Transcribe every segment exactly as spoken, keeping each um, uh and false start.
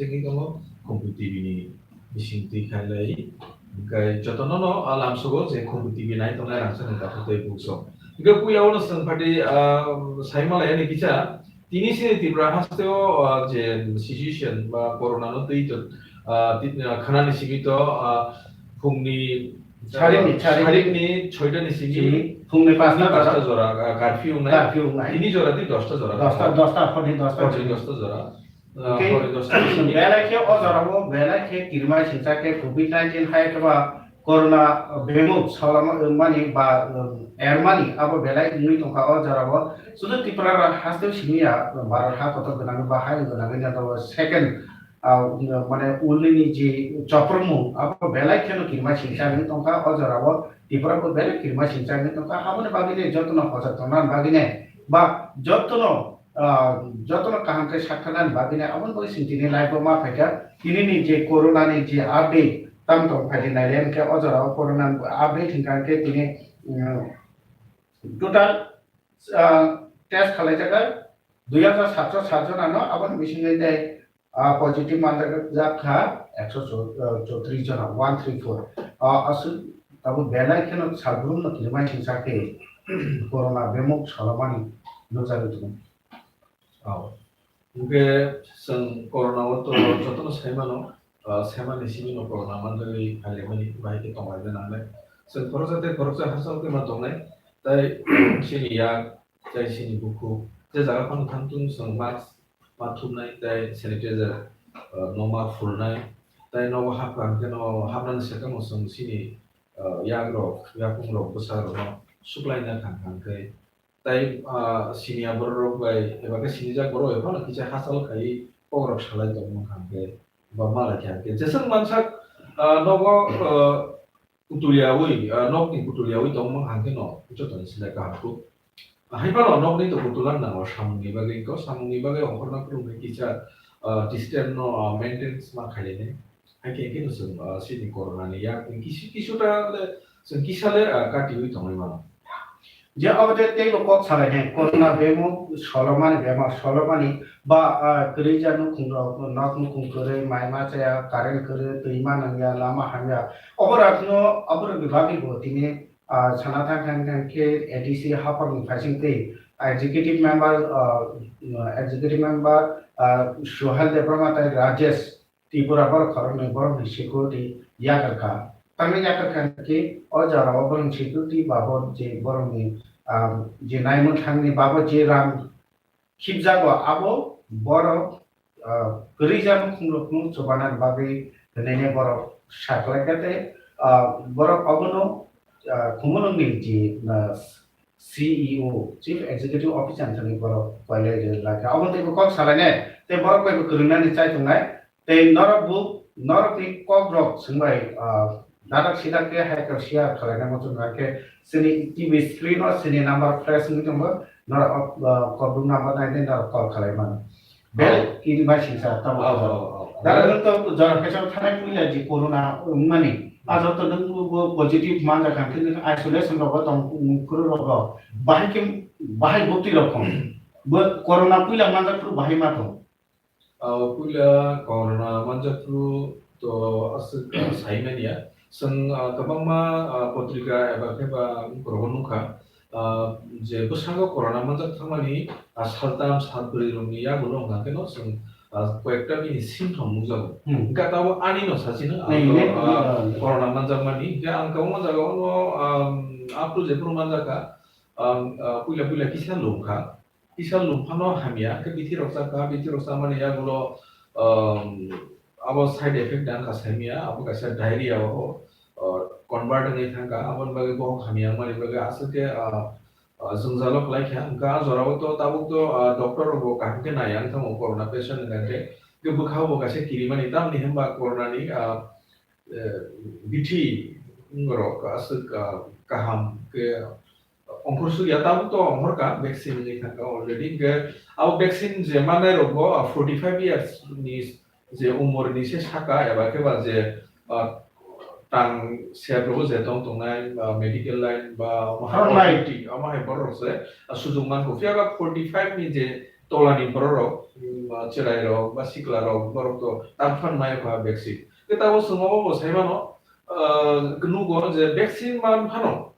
Tei tongo Khumpi T V ni bising twi khailai. Hwnkhe jotono no, ah, lamsogo je Khumpi T V nai tongnai rangchakni takhuk tei buksong. Hwnkhe puila o no chwng phaidi, ah, sai malai ani kisa. Tini sini Tripura hasteo, ah, je situation ba corona no twi to, ah, ti-, ah, khanani simi to, ah, phungni, Sarini, ah, sarini. Sarini soita ni simi Simi, phungni phungni pasta pasta jora. Jora, ah, curfew wngnai. Curfew wngnai. Tini jora twi dosta jora. Dosta, dosta, phone dosta. Phone dosta jora. Ah, Hwnkhe hori dosta simi. Belai khe o jorao belai khe kirima singsa khe covid nineteen hai khe ba corona bemuk salama wngmani ba, um, ermani abo belai wngwi tongkha o jorao. Sudu Tripura hasteo simi ya, Bharat ha kotor gwnang ba hai gwnang ya second, ah, mane ulnini je choprwngmung abo belai kheno kirima singsa wngwi tongkha o jorao. Tripura bo belai kirima singsa wngwi tongkha, aboni bagwi ne jotono hojak tongnani bagwi ne ba jotono ah, jotono kaham khe sakthaknani bagwi ne aboni bagwi chwng tini live o ma phaikha. Tini ni je corona ni je update tamo tong phaidi naile hwnkhe o jora o corona update hwnkha hwnkhe tini, mm, total, ah, test khalaijakha dui hajar satso sat jona no, aboni bisingo tei, ah, positive manjak jak kha ekso chou-, ah, chowtris jona, one three four. Ah, aswk tabuk belai kheno salbrum no kirima singsa khe corona bemuk salomani nukjagwi tongo. Oh. Hwnkhe chwng corona o to jotono sai mano, ah, sai mani simi no corona manjagwi phailaimani, bahai khe tonglaina nangnai. Chwng khoroksa tei khoroksa hachal khe ma tongnai, tei chini yak, tei chini bukhuk, je jaga phano thang tung chwng mask ma thumnai, tei sanitizer, ah, no ma phulnai, tei nogo hapkha hwnkhe no hapnani swkang no chwng chini, ah, yak rok, yapung rok, bwsa rok no suklaina thang thang khe. Tai, ah, siniya borok rok bai eba khe sinijak borok bai phano kisa hachal khai kok rok salai tongmung hwnkhe ba malai kha hwnkhe jeswk mansak, ah, nogo, ah, kutuliyaui, ah, nokni kutuliyaui tongmung hwnkhe no joto ni sinai kaham kuk. Hai phano nokni to kutulang nango samung ni bagwi, ko samung ni bagwi ongkhorna phulung khe kisa, ah, distance no, ah, maintain ma khainai. Hai khe khe no chwng, ah, chini corona ni yak ni kisu kisu ta le chwng kisa le, ah, katiui tongwi mano. Je abo je teibo kok salainai, corona bemuk solomani bemar, solomani ba, ah, kwrwi ja nukhung rok, nok nukhung kwrwi, mai ma chaya, current kwrwi, twi ma nangya, lama hamya. Obo rok no, obo rok ni bagwi bo tini, ah, sana thang thang thang khe A D C haphang ni phaising tei executive member, ah, executive member, ah, Suhel Debbarma tei Rajesh Tripura borok khoroknwi borokni security yakarkha. Tamni yakarkha khe o jorao borokni security babot je borokni, ah, je naimwthangni babot je rang khibjago abo borok, ah, kwrwi jano khungrokno chubanani bagwi hwnwi borok sakhlaikha tei, ah, borok obono, ah, Khumulwngni je, ah, C E O, Chief Executive Officer thani borok koilai rwlai kha. Obo teibo kok salainai, tei borok bai bo kwrwngnani chai tongnai. Tei norok bo, norokni kok rok swngbai, ah, dadak sidak khe hai khe share khwlaina muchung kha khe chini T V screen o chini number flash wngwi tongo, norok, ah, kok rok number nai nai norok call khwlai mano. Bel Oh. kini bai singsa tamo Oh, kha. oh, oh, oh. Dara nwng to jora kaisa thanai puila ji corona wngmani. Ah, joto nwng bo, bo positive manjak kha, khe nwng isolation rogo tong, mm, khuru rogo. Bahai khe, bahai bukti rok kong. Bo corona puila manjak phuru bahai ma tong. Ah, puila corona manjak phuru to aswk, ah, sai manya. Chwng, ah, kwbangma, ah, potrika eba khe ba rogo nukha. Ah, je bwskango corona manjak thangmani, ah, saltam, salbrwi rokni yagulo hwnkha khe no chwng, ah, koyekta bini symptom nukjago. Hmm. Hwnkhe tabuk ani no sachino, ang Nai, to, nai, ah, nai, nai. corona manjakmani. Hwnkhe ang kwbangma jagao no, um, up to jephuru manjakha, ang, ah, puila puila kisa lungkha. Kisa lungphano hamya, hwnkhe bithi rok chakha, bithi rok chamani yagulo, um, abo side effect dang kha saimya, abo kaisa diarrhea o, uh, convert wngwi thangkha, aboni bagwi bohok hamya wngmani bagwi aswk khe, uh, ah, jwngjalo kwlai kha. Hwnkhe ah jorao to tabuk to, ah, doctor rokbo kaham khe naiya wng thango corona patient hwnkhe, hwnkhe bwkhao bo kaisa kirimani tamni hwnba corona ni, ah, eh, bithi wng rok aswk, ah, kaham khe ongkhor sukya tabuk to ongkhor kha vaccine wngwi thangkha already. Hwnkhe abo vaccine je manai rokbo, ah, forty five years ni je umor ni se saka eba khe ba je, ah, tang sep rwgo je tong tongnai, ah, medical line ba omo hai Front line. Authority, omo hai borok rok se, ah, sujung mankho. Phiya ba forty five ni je tolani borok rok, mm, cherai rok ba sikla rok, borok to tam phan maya kha vaccine. Ke tabo chwng obo bo sai mano, ah, nugo je vaccine man phano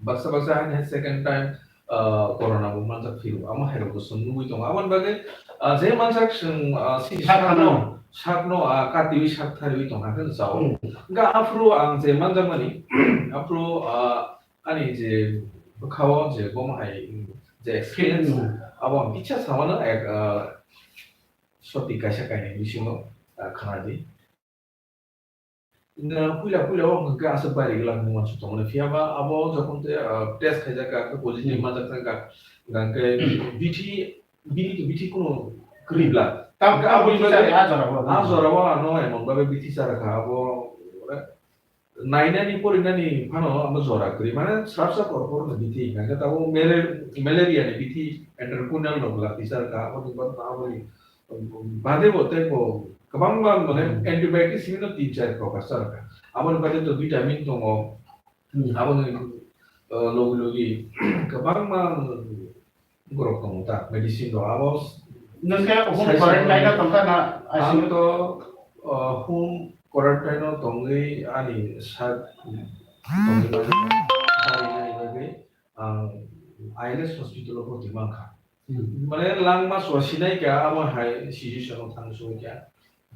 baksa baksa haino second time, ah, corona bo manjak phiro. Amo hai rok bo chwng nugwi tongo. Aboni bagwi, ah, je manjak chwng, ah, sini Sak sakno, phano. Sakno, ah, katiwi sak thariwi tongkha khe chao. Hmm. Hwnkhe aphuru ang je manjakmani, aphuru, ah, ani je bwkhao je bomo hai je experience, Hmm. Abo ang kisa samano ek, ah, soti kaisa kainwi bisingo, ah, khna di. Puila puila o hwnkhe aswk bari glak mung uansuk tongmani, phiya ba abo jokhon tei, ah, test khaijak kha, khe positive Hmm. manjak kha, hwnkhe bithi, bini to bithi kuno kwrwi bla. Tam Hwnkhe abo aboni bagwi, a jora bo. A jora o ano emon bagwi bithi chara kha, abo nainani porinani phano abo jora kwrwi, mane srapsa por por no bithi, hwnkhe tabuk male-, malaria ni bithi, entrepreneurial no glak twi chara kha, aboni bagwi aboni Bade bo tei bo kwbangma, mane, Hmm. antibiotic simi no tin char prokas char kha. Aboni bade to vitamin tongo. Hmm. Aboni, eh, logi logi kwbangma borok tongo ta, medicine rok. Abo Nokhe home sai quarantine o tongkha na, ang I C U? To, eh, home quarantine o tongwi ani sak tongwi bagwi, bagwi, ang I L S hospital o bwtwi mankha. Hmm. Mane langma so sinai kha, amo hai situation o thang soi kha.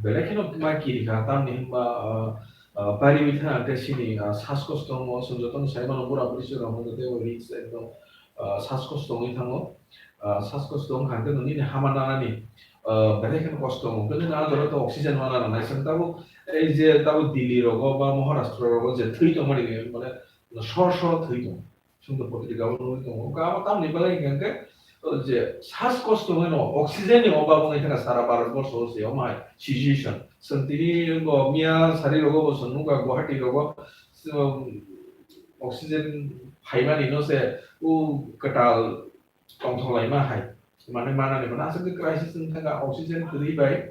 Belai kheno ma kiri kha, tamni hwnba, ah, ah, bari wi thang khe sini, ah, sas kosto tongo, chwng jotono sai mano, bura buri se rok hwnba tei risk ekdom, ah, sas kosto wngwi thango. Ah, sas kosto wng kha khe nini hama nanani, ah, belai kheno kosto tongo. Khe nini a jora to oxygen mana nanai, chwng tabuk ei je tabuk Delhi rogo ba Maharashtra rogo je thwi tongmani, mane sor sor thwi tongo. Songdo potrika o nugwi tongo. Wngkha abo tamni bagwi hwnkha khe, o je sas kosto wngwi no oxygen ni obab wngwi thangkha sara Bharat borsho o se omo hai situation. Chwng tini bo miya sari rogo bo chwng nukha Guwahati rogo, um, oxygen phaimani no se u kwtal tongthok laima hai. Mane manani mane aswk khe crisis wng thangkha oxygen kwrwi bai.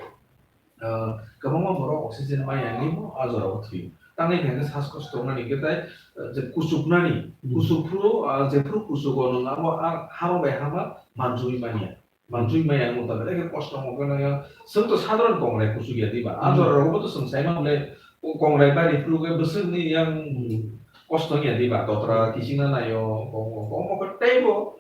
Ah, kwbangma borok oxygen maya wngwi bo a jorao thwio. Tamni hwnkhe sas kosto wngnani hwnkhe tai, ah, je kuchuknani, Hmm. Kuchuk phuru, ah, jephru kuchugo nwng abo a hama bai hama manjui manya. Manjui maya wngmo ta belai khe kosto wngmo khe nang yang. Chwng to sadharon kongrai kuchuk ya diba. A Hmm. Jorao bo to chwng sai ma hwnle kongrai bari phuru khe bwswkni yang Hmm. Kosto wngya diba. Totra Hmm. Kichingna naio, kongmo, kongmo khe teibo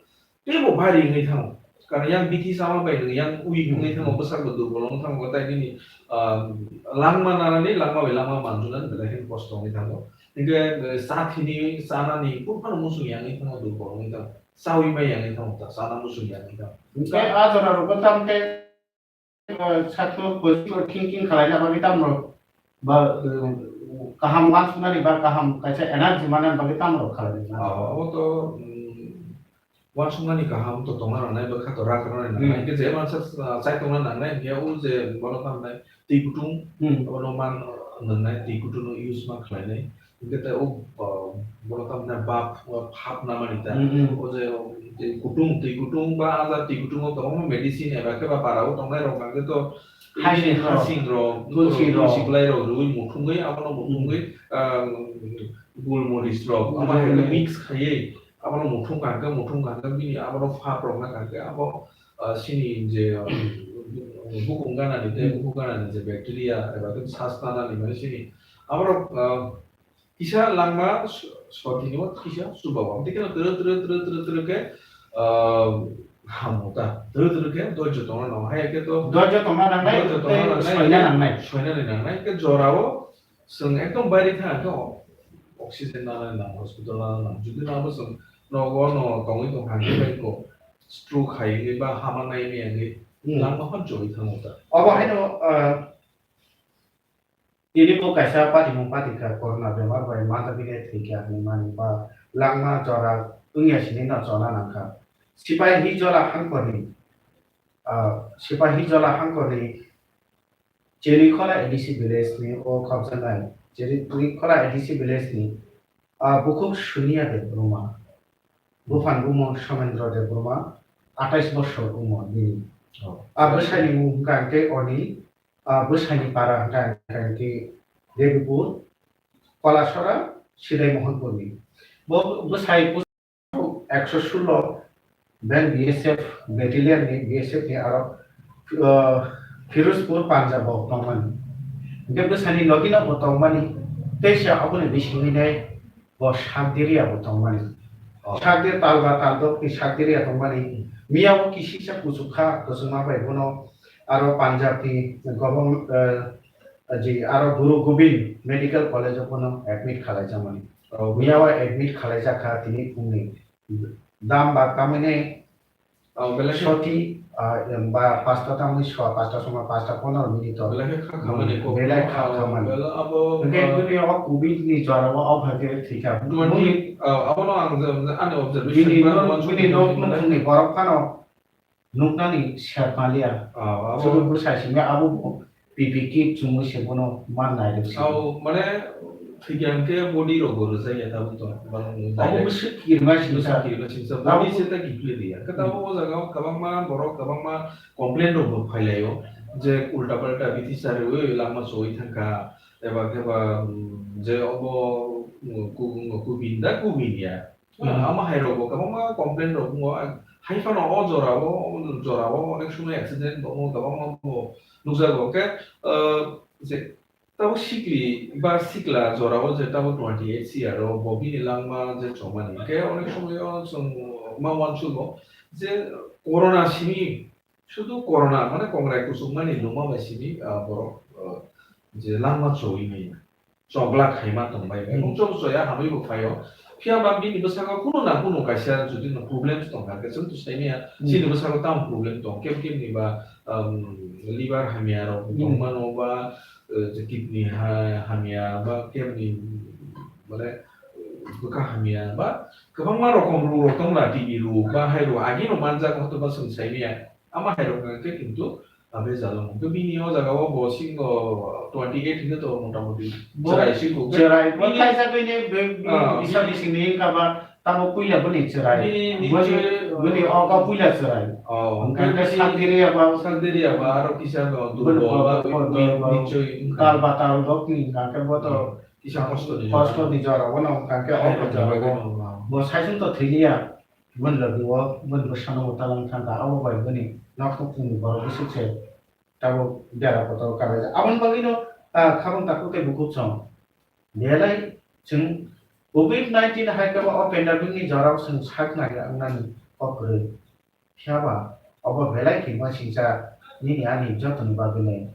Teibo bari wngwi thango. Karon yang bithi sama bai nwng yang weak wngwi thango, Hmm. Bwsakbo durbol wngwi thango, tei nini, ah, langma nanani, langma bai langma manjunani belai kheno kosto wngwi thango. Hinkhe, eh, cha thini, chanani, kung phano muchung ya wngwi thango, durbol wngwi thango. Chaui mai ya wngwi thango, ta chana muchung ya wngwi thango. Hinkhe a jora rogo tamkhe Sakno positive thinking khlaina bagwi tamrok ba, um, kaham uansuknani ba kaham kaisa energy manani bagwi tamrok khlaina. Oh, abo to, um, uansuknani kaham to tongna nangnai, bwkha to rak rwna nangnai. Hmm. Hinkhe je mansa, uh, chai tongna nangnai, hinkhe o je bono tamo nai twi kutung, Hmm. Abono man, uh, nangnai twi kutung no use ma khlainai. Hinkhe tei o, ah, borok tamo khe bap, o phap namani ta. Hmm, hmm. O je, o twi kutung, twi kutung ba a ja twi kutung o kwbangma medicine eba khe ba para o tongnai rok hwnkhe to Hasing rok, hasing rok, tulsi rok, tulsi belai rok rwui muthungwi, abono muthungwi, Hmm. ah, gulmoris rok, Hmm. Abo hai khe mix khaiwi, abono muthung kha hwnkhe, muthung kha hwnkhe bini abono phap rok na kha hwnkhe abo, ah, sini je, ah, bukung ganani tei Hmm. Bukung ganani je bacteria eba khe sas tanani mane sini aborok, ah, Kisa langma so-, sotini o kisa chubago. Amtwi kheno twrwk, twrwk, twrwk, twrwk, twrwk khe, ah, hamo ta. Twrwk, twrwk khe doijo tongna nango. Haiya khe to doijo tongna nangnai, doijo tongna tei nangnai, soina nangnai. Soinani nangnai. Khe jorao chwng ekdom bairi thang khe oxygen nanani nango, hospital nanani nango. Jodi nabo chwng nogo no tongwi tong kha khe bai ko stroke hai wngwi ba hama nai maya wngwi Hmm. Langma phano choli thango ta. Obo haino, ah, Tini bo kaisa patimung patikha corona bemar bai manjagwi thwikha hinwi mani ba langma jora wngya sini no chona nangkha. Sipahi Jola hangkorni, ah, Sipahi Jola hangkorni Chirikhola A D C village ni o khopjaknai Chirikhola A D C village ni, ah, bukhuk Suniya Debbarma, buphang bumung Somendra Debbarma, atais bosor umor bini. Oh. Ah, bwsani mung hwnkha hwnkhe Oni, ah, bwsani para hwnkha hwnkha khe Debipur, Kolasora, Sidai Mohanpurni. Bo bwsai ekso sullo Bel B S F battalion ni, B S F ni aro, ah, Firozpur Punjab o tongmani. Hingke bwsani logi no bo tongmani, teisa aboni bisingni nai bo Sakderia bo tongmani. Oh. Sakde talba taldok ni Sakderia tongmani. Miya bo kisisa kuchuk kha, kuchukma bai bono aro Punjab ni government, ah, je aro Guru Gobind Medical College o bono admit khalai jakmani. Oh. Miya bo admit khalai jak kha tini phungni. Dam ba kamini Oh, belai khe soti, ah, em, ba pasta tamni soa, pasta soma, pasta pondro minute o. Belai khe kha khamani kok. Belai kha khamani. Belai abo, hingke ah, bini o covid ni jora o, o hai khe thwi kha. Twenty, bini, ah, abono ang je, je ani observation bini ba nok, one bini shooting nok, nok belai ni borok phano nuknani sep maliya. Ah, abo. Chwng bwsai simi abo bo P P kit chumui se bono man nai rw si. Au, mane, thwikya hwnkhe body rok bo rwjak ya tabuk to, balong ni. Abo direct. Bwswk kirima singsa. Bwswk kirima singsa. Abo body se ta kiphilwi ya. Khe tabuk o jaga o kwbangma borok, kwbangma complain rok bo phai lai o. Je ulta palta bithi sa rwui lama choi thangkha. Eba khe ba, mm, je obo, mm, ku-, ku-, kubin da kubin ya. Hmm. Ama hai rok bo kwbangma complain rok wngo. Hai phano o jora o, o jora o onek somoi accident tongo, kwbangma bo nukjago. Khe, ah, je tabo sikli ba sikla jora o je tabo twenty eight year o bo bini langma je chomani. Khe onek somoi o chwng ma uansukgo je corona simi, sudu corona mane kongrai kuchukmani luma bai simi, ah, borok, ah, je langma chowui manya. Chokla khaima tongbai bai. Hmm. Mungchong choya hamwi bo phaio. Phiya ba bini bwskango kunu na kunu kaisa jodi no problem tong kha khe chwng to saimaya. Hmm. Chini bwskango tamo problem tong. Kem kem ni ba, um, liver hamya rok, hmm, tong mano ba, eh, je kidney ha-, hamya ba kem ni mane, eh, bwkha hamya ba kwbangma rokom rok rok tong la T B rok ba hai rok agi no manjak hoto ba chwng saimaya. Ama hai rok hwnkhe kintu abe jalo hwnkhe bini o jaga o bo singo twenty eight hwnkhe to motamoti bo chwrai si kuk. Chwrai bo bini thaisa bini be-, bini ah, bisa bini bisingni wngkha ba tamo puila boni chwrai. Bini boni, nichoi, boni ah, ogo puila chwrai. Oh, hwnkhe hwnkhe bini sakdiri aba sakdiri aba aro kisa no boni durbol ba bo-, bo-, bini bo-, nichoi wngkha. Tal ba tal dok ni hwnkhe bo to hmm. Kisa kosto ni kosto jora. Ni jora, bono hwnkhe hai ogo jora bo. Bo saisung to thiliya. Boni logi o, boni bwsano bo talang thangkha, abo bai boni nok nukhungni borok bwswk se tabuk bera kotor kalaijak. Aboni bagwino, ah, khabang takhuk tei bukhuk song. Belai chwng covid nineteen hai khe bo o pandemic ni jorao chwng sak nai wngnani kok kwrwi. Phiya ba obo belai khe uansingcha nini ani jotoni bagwino.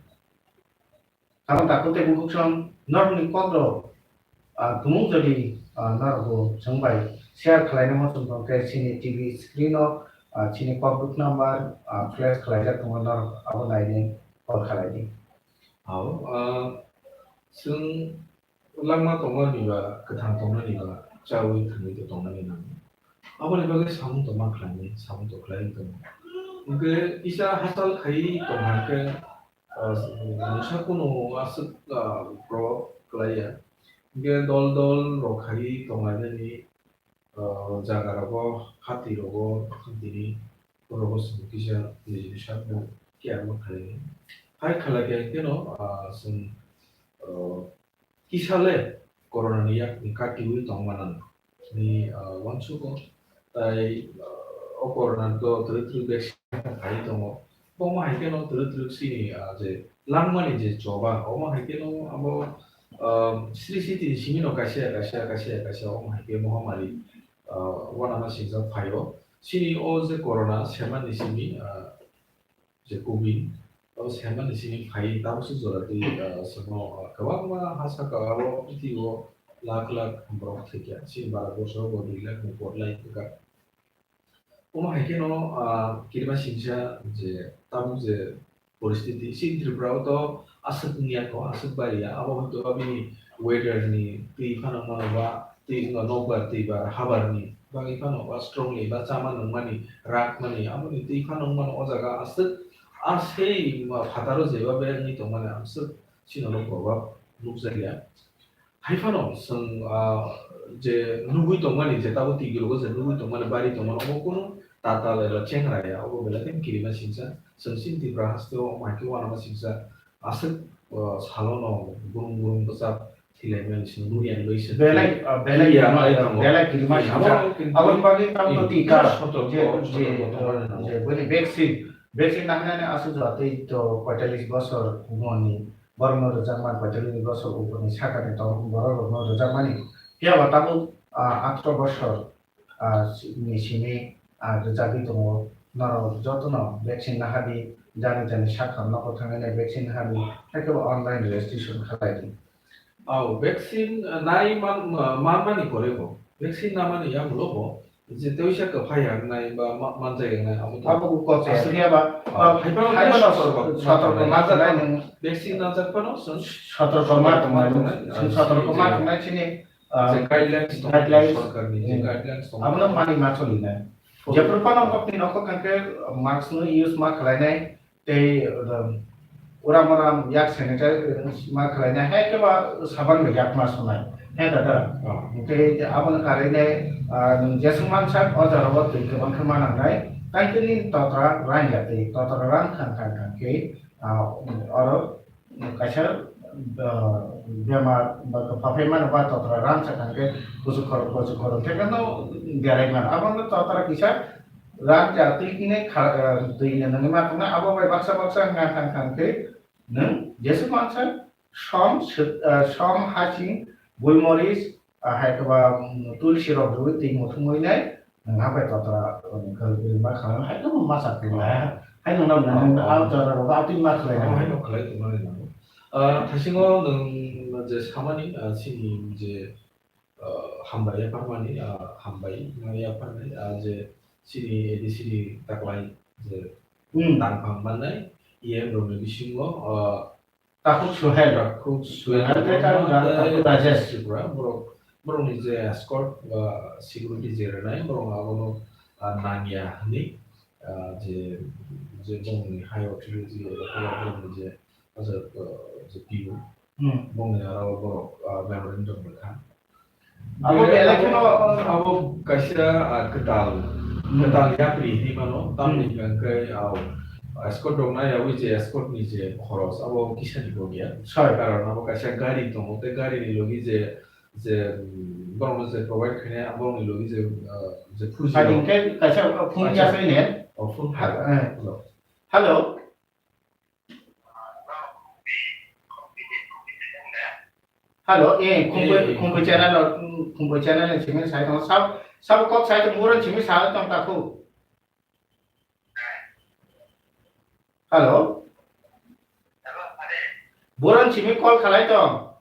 Karon takhuk tei bukhuk song norokni kok rok, ah, tumung jodi, ah, norok bo chwng bai share khlai nai muchung tong khe chini T V screen o, ah, chini kok duk number, ah, flash khlaijak tongo, norok abo nai nai call khlai di. Hao, ah, chwng langma tongmani ba kwthang tongmani ba chaui thangwi to tongmani nango. Aboni bagwi samung tongma khlainai, samung to khlaiwi tongo. Hwnkhe kisa hachal khai tongkha khe, ah, mungsa kunu aswk, ah, prob kwlaiya. Hwnkhe dol dol rok khai tonglainani, ah, jaga rogo, hati rogo, tini rogo chwng kisa nijini sakno care ma khlainai. Hai khlai khe kheno, ah, chwng, ah, kisa le corona ni yak ni katiwi tongma nang ni, ah, uansukgo. Tai, ah, o corona to twrwk twrwk vaccine phai tongo. Omo hai kheno twrwk twrwk chini, ah, je langmani je choba, omo hai kheno abo, ah, sri sri tini simi no kaisa kaisa kaisa kaisa omo hai khe mohamari, ah, uanama singsa phaio. Chini o je corona semani simi, ah, je covid, abo semani simi phai tabukse jora twi, ah, chwngno, ah, kwbangma ha saka abo prithibi o lakh lakh borok thwikha. Chini Bharat borso o bo dui lakh ni por lai thwkha. Omo hai kheno, ah, kirima singsa je tabuk je poristiti, chini Tripura o to aswk wngya kho, aswk bariya, abo hwnkhe bini weather ni twi phano mano ba twi wngkha nokbar twi ba habar ni bagwi phano ba strongly ba chama nungmani rak mani aboni twi phano wngmano o jaga aswk a sei ma phataro jeba bai wngwi tongmani aswk chini oro probab nukjakya. Hai phano chwng, ah, je nugwi tongmani je tabuk twi girogo je nugwi tongmani bari tongmani obo kunu tatal eba chengra ya obo belai khe kirima singsa chwng chini Tripura haste o omo hai khe uanama singsa aswk, ah, salo no gurung gurung bwchap Thilai mani sini buri ang loi se. Belai, ah, belai Iya, kirma, ai tongo. Belai kirma Iya, sijak. Abo, aboni bagwi tamo Iya, tika, sotorko, je, je, sotorko tongmani nango. Je, boni vaccine, vaccine nahanani aswk jora tei to poitallis bosor umorni borokno rwjakmani, poitallis bosor umorni sakani to borok rokno rwjakmani. Phiya ba tabuk, ah, atro bosor ah, si-, ni simi, ah, rwjagwi tongo. Norok jotono vaccine nahardi, jani jani sak ham nogo thangwi nai vaccine nahardi, haikhe bo online registration khlai di. Oh, vaccine, ah, nai man, ma-, manmani pore bo, vaccine namani yagulo bo, je teisa kwphai ya wngnai ba ma-, manjak ya wngnai, abo to Abo kok aswk, phiya ba, ah, ah, haibano haibano sotorko, sotorko ma ma khlai tongnai, nwng vaccine najak phano chwng sotorko ma sotorko ma tongnai, tongnai, chwng ah, sotorko ma sini tongnai chini, ah, je guidelines tongo, guidelines, sorkarni je hmm, guidelines tongo. Abono mani ma solinai. Jephru phano nokni nokhok hwnkhe mask no use ma khlainai tei, um, uram uram yak sanitize ma khlainai, hai khe ba saban bai yak ma sunai. He dada. Oh. Tei abono karwi nai, ah, nwng jeswk mansak o jora o twi kwbang khe ma nangnai. Tei tini totra rang ya tei totra rang khang khang khang khe, ah, oro kaisa, ah, bemar ba kwpha phai mano ba totra rang sa thang khe kuchuk khorok kuchuk khorok khe no derai mano. Abo no totra kisa rang ja twi kine kha-, ah, twi no nangwi ma tongnai. Abo bai baksa baksa wngkha thang thang khe nwng jeswk mansa som sw-, ah, som hasing gulmoris, ah, hai khe ba, mm, tulsi rok rwui twi muthungwi nai, nwng habai totra, um, kwrwi kwrwi ma khalang, hai khe ma masa kwrwi hai, hai nwng nang nwng Oh. A jora rok a twi ma khlai Oh, nang. Hai no khlai tongmani nango. Ah, thaisingo nwng je samani, ah, chini je, ah, hambai yapharmani, ah, hambai ma yapharnai, ah, je chini A D C ni taklai je Hmm. tangphang mannai, E M rokni bisingo, ah, Takhuk Suhel. Takhuk Suhel. Suhel tei Takhuk Ra-, tei Takhuk Rajesh. Tripura, borok, borokni je escort ba security je rwnai, borok abono, ah, nangya hwnwi, ah, je, je borokni high authority, borokni je, ah, je, ah, je P O, Hmm. borokni aro borok, ah, memorandum rwkha. Abo belai kheno abo kaisa, ah, kwtal, Hmm. kwtal yapri hinwi mano, tamni Hmm. hwnkhe, ah, escort rok nai yawi je escort ni je khoros, abo kisa ni bo ya. Sir. Karon abo kaisa gari tongo, tei gari ni logi je, je, mm, borok no je provide khainai, abo ni logi je, ah, je phone Adi ya. Hwnkhe kaisa phone Kaisa ya soi ne? Oh, phone Ha, kha. Eh. Hello. Hello. Hello, eh, Khumkhui, Eh, Khumkhui channel, mm, Khumkhui channel ni simi sai tongo. Sab, sab kok sai tong, buron simi sai tong ta khu. Hello. Buron simi call khalai tong.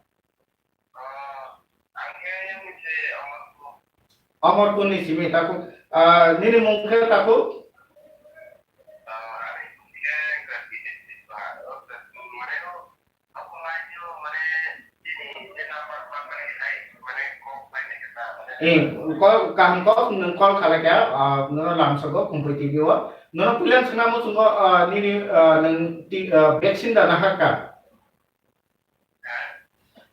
Amarpur ni simi takhuk, ah, nini mung khe takhuk? Eh, call, kaham kok, nwng call khalai kha, ah, nono lamsogo Khumkhui T V o. Nono puila swngna muchungo, ah, nini, ah, nwng ti-, ah, vaccine da nahakha?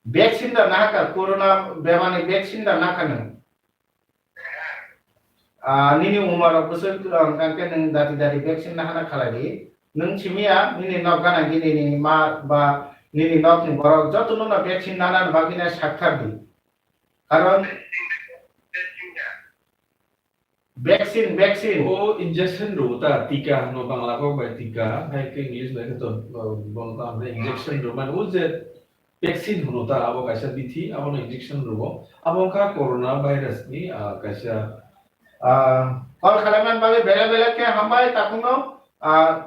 Vaccine da nahakha, corona bemani vaccine da nahakha nwng? Ah, nini umar rok bwswk, ah, hwnkha khe nwng dati dati vaccine nahana khalai di. Nwng simi ya, nini nok gana gini nini ma ba nini nok ni borok joto no vaccine nana bagwi nai sakthar di. Karon vaccine, vaccine. O injection rw ta, tika hwno Bangla kok bai tika, hai khe English bai khe to, uh, bono ta hwnwi injection rw mani. O je vaccine hwno ta, abo kaisa bithi, abono injection rwo. Abo wngkha corona virus ni, ah, kaisa. Ah, call khalaiman bagwi belai belai khe hambai takhukno, ah,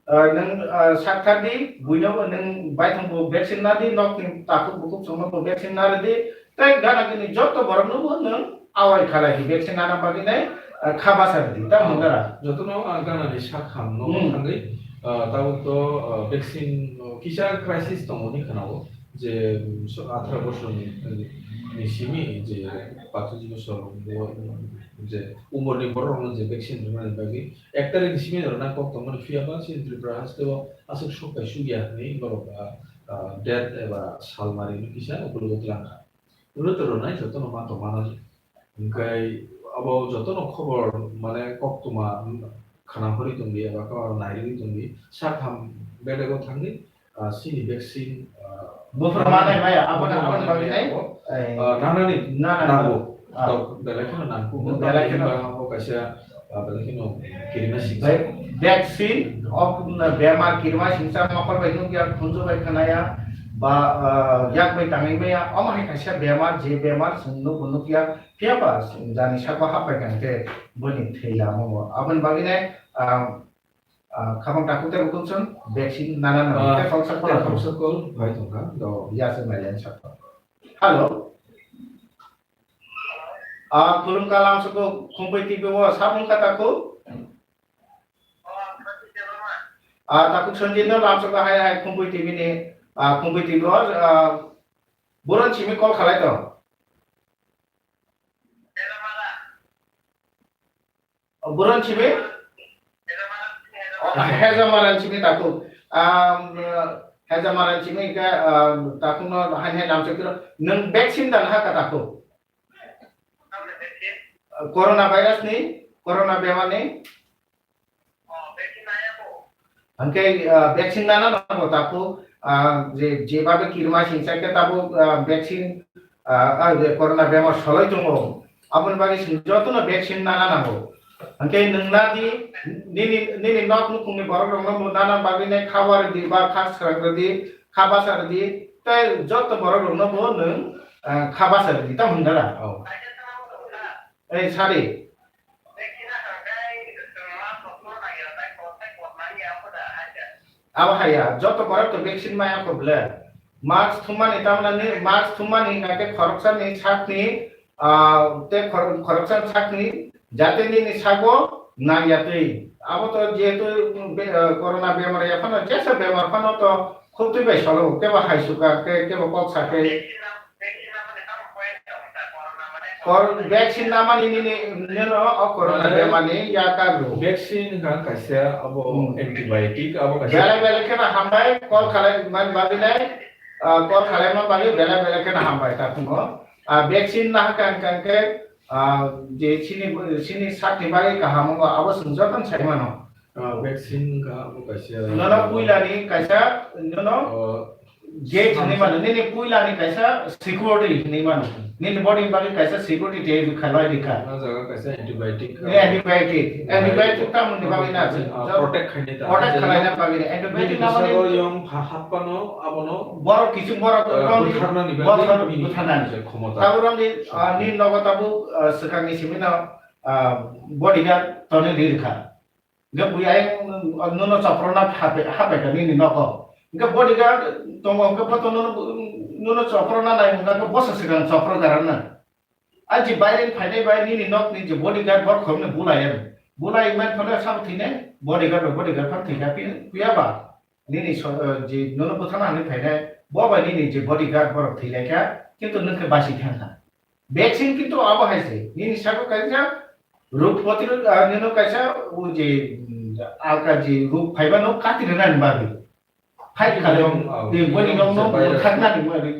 ah, nwng, ah, sakthar di, buino bo nwng baithang bo vaccine na di, nok ni takhuk bukhuk songno bo vaccine na di, tei gana gini joto borok no bo nwng awai khalai di vaccine nana bagwi nai, ah, kha basa di, ta Ah, mungara. Jotono, ah, gana ni sak ham no Hmm. thangwi, ah, tabuk to, ah, vaccine, oh, kisa crisis tongo ni khwnao je, mm, so atharo bosor ni, ni simi je pathujli bosor bo, je umor ni borok rok no je vaccine rwna ni bagwi ek tarikh ni simi rwna kok tongmani phiya ba chini Tripura haste o aswk sok bai suk ya hwnwi borok, ah, ah, date eba salmari no kisa upologo twlang kha. Rwto rwnai jotono ma tongmano, hwnkhe abo jotono khobor mane koktwma khna horwi tongdi eba khe nairwgwi tongdi, sak ham bedego thangdi, ah, chini vaccine, ah, Buphuru manai maya, aboni, buphuru aboni manai bagwi maya nai? Abo, Ai. Ah, nanani Nanani. Nango. Ah. Tok belai kheno nangkukgo, Belai kheno. Tamni hwnba abo kaisa, ah, belai kheno kirima singsa. Bai, vaccine, ok, bemar kirima singsa, mokol bai nukya, khunju bai khnaya, ba, ah, yak bai tangwi maya, omo hai kaisa bemar, je bemar chwng nukbo nukya, phiya ba jani sako hapbai kha hwnkhe boni thwi lamungo. Aboni bagwi nai, ah, Ah, khamang takhuk tei bukhuk chwng vaccine nana nango. Ah, tei kok sak tei kok sak kol bai tongkha, do. Ya se mailen sak. Hello. Ah, khulumkha lamsok Khumpui T V o, samung kha takhuk? Ah, takhuk Sanjit no lamsok hai hai Khumpui T V ni, ah, Khumpui T V o, ah, buron simi call khalai to. Buron simi? Oh, Hezamaran simi takhuk. Um, Hezamaran simi ke, um, takhuk no hai hai lamsok kiro. Nwng vaccine dan ha ka takhuk? Corona virus ni, corona bemar ni? Hwnkhe, ah, vaccine nana nango takhuk, ah, je, jebabe kirima singsa khe tabuk, ah, vaccine, ah, ah, je corona bemar soloi tongo. Aboni bagwi chwng jotono vaccine nana nango. Hwnkhe nwng na di, nini, nini nok nukhungni borok rokno bo nana bagwi nai kha wardi ba kha srang rwdi, kha basa rwdi, tei joto borok rokno bo nwng, ah, kha basa rwdi, tamo hwn dara? Oh. Ei, sadi. Abo haya, joto borok to vaccine maya kho ble. Mask thumani tamna ni, mask thumani hingka khe khoroksa ni sak ni, ah, te khor-, khoroksa ni sak ni jate nini sago nang ya twi. Abo to jehetu be-, ah, corona bemar ya phano, jesa bemar phano to khuk twi bai solo, kebo hai suka khe, kebo kok sa khe. Kor-, vaccine namani nini, nino o corona bemani ya kagro. Vaccine wngkha kaisa abo Hmm. antibiotic, abo kaisa Belai belai kheno hambai, call khalai man bagwi nai, ah, call khalai man bagwi belai belai kheno hambai ta phungo. Ah, vaccine nahakha hwnkha hwnkhe, ah, je chini, chini sakni bagwi kaham wngo, abo chwng jotono sai mano. Ah, vaccine wngkha abo kaisa Nono puilani kaisa, nono Oh, Gate hinwi mano, nini puila ni kaisa security hinwi mano. Nini body ni bagwi kaisa security tei rwkha, loi rwkha. O jaga kaisa antibiotic. Eh, antibiotic. Antibiotic tamoni bagwi na se. Ah, protect khaina ta. Protect khaina bagwi. Antibiotic nini na mani bwskango yong ha-, hapkano abono, borok kiching borok ah, rong ni butharnani bagwi bothar-, nini butharnani. Khomota. Tabuk rong ni, ah, nini nogo tabuk, ah, swkang ni simi no, ah, bodyguard tonwi rwkha. Hingke bui ayang nono choprona hape-, hapai ka nini nogo. Hingke bodyguard tongo, hingke bo to nono, nono choprona nai hingke bo se swkang chopro garana. A je baire phainai bai nini nokni je bodyguard borok khoroknwi bulai ya. Bulai man phano sabo thwinai bodyguard bo bodyguard phano thwikha phi-, phiya ba. Nini so-, eh, je nono bwthana hinwi phainai bo bai nini je bodyguard borok thwilaikha, kintu nwng khe basi thangkha. Vaccine kintu abo hai se, nini saka kaisa rog protirod, ah, nino kaisa o je, mm, alka je rog phaiba no kati rwnani bagwi. Fight khalai, Nong, ah, de boni nong no je virus. Bwtharnani bagwi,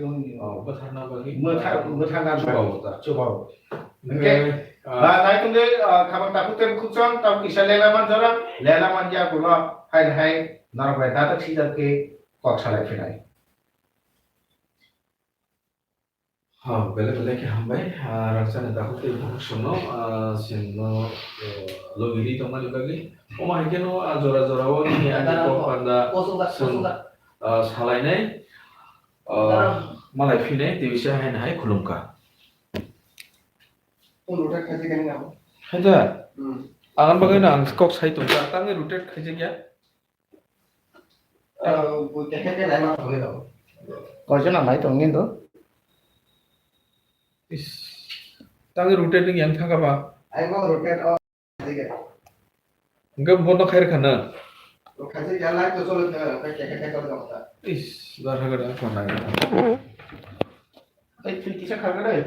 oh, bwtharna bagwi. Bwthar-, bwtharna bagwi. Chubawo ta. Chubawo. Hingke, Hingke, ah, ba nai tongde, ah, khabang takhuk tei bukhuk chwng, tamo kisa lela man jora, lela man ya kulo, hai hai, norok bai data thijak khe kok salai phinai. Ha, belai belai khe hambai. Ah, rangchakni takhuk tei bukhuk songno, ah, chwngno, eh, logi ri tongmani bagwi. Omo hai kheno, ah, jora jora o nini ani kok panda chwng, ah, salainai, ah, malai phinai tei bisa haino hai khulumkha. Hai da? Hmm. Ang bagwi no ang kok sai tongkha, tangwi rotate khaijakya. Koijon nang nai tong nini do? Is, tangwi rotate wng yang thangkha ba? Hingke bono khairokha na? Is, bar hagar ang khornai. Tei twi kisa kharkha dai.